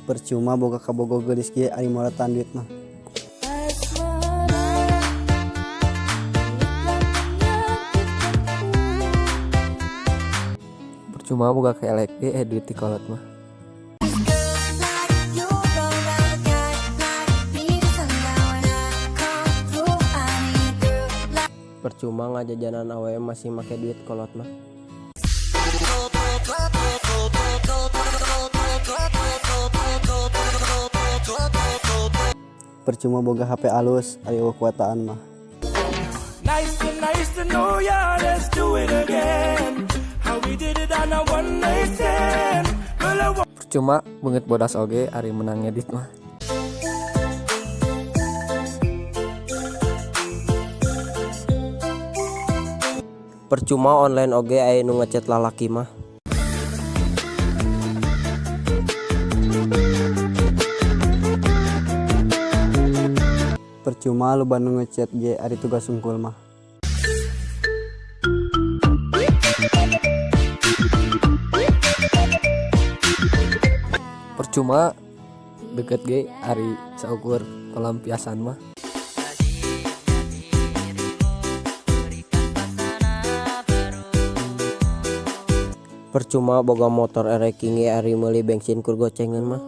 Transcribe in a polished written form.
Percuma boga kabogoh geulis ge ari morataan duit mah. Asmara telah menyakitkanku. Percuma boga kelek ge duit ti kolot mah. Percuma ngajajanan awewe masih make duit kolot mah. Percuma boga HP alus ari euweuh kuotaan mah. Nice to nice to know ya, let's do it again. How we did it on a one night stand. Girl, I want Percuma beungeut bodas oge ari meunang ngedit mah. Percuma online oge aya nu ngechat lalaki mah. Percuma loba nu ngechat ge ari tugas hungkul mah. Percuma deket ge ari saukur pelampiasan mah. Percuma boga motor ereking ge ari meuli bensin kur gocengeun mah.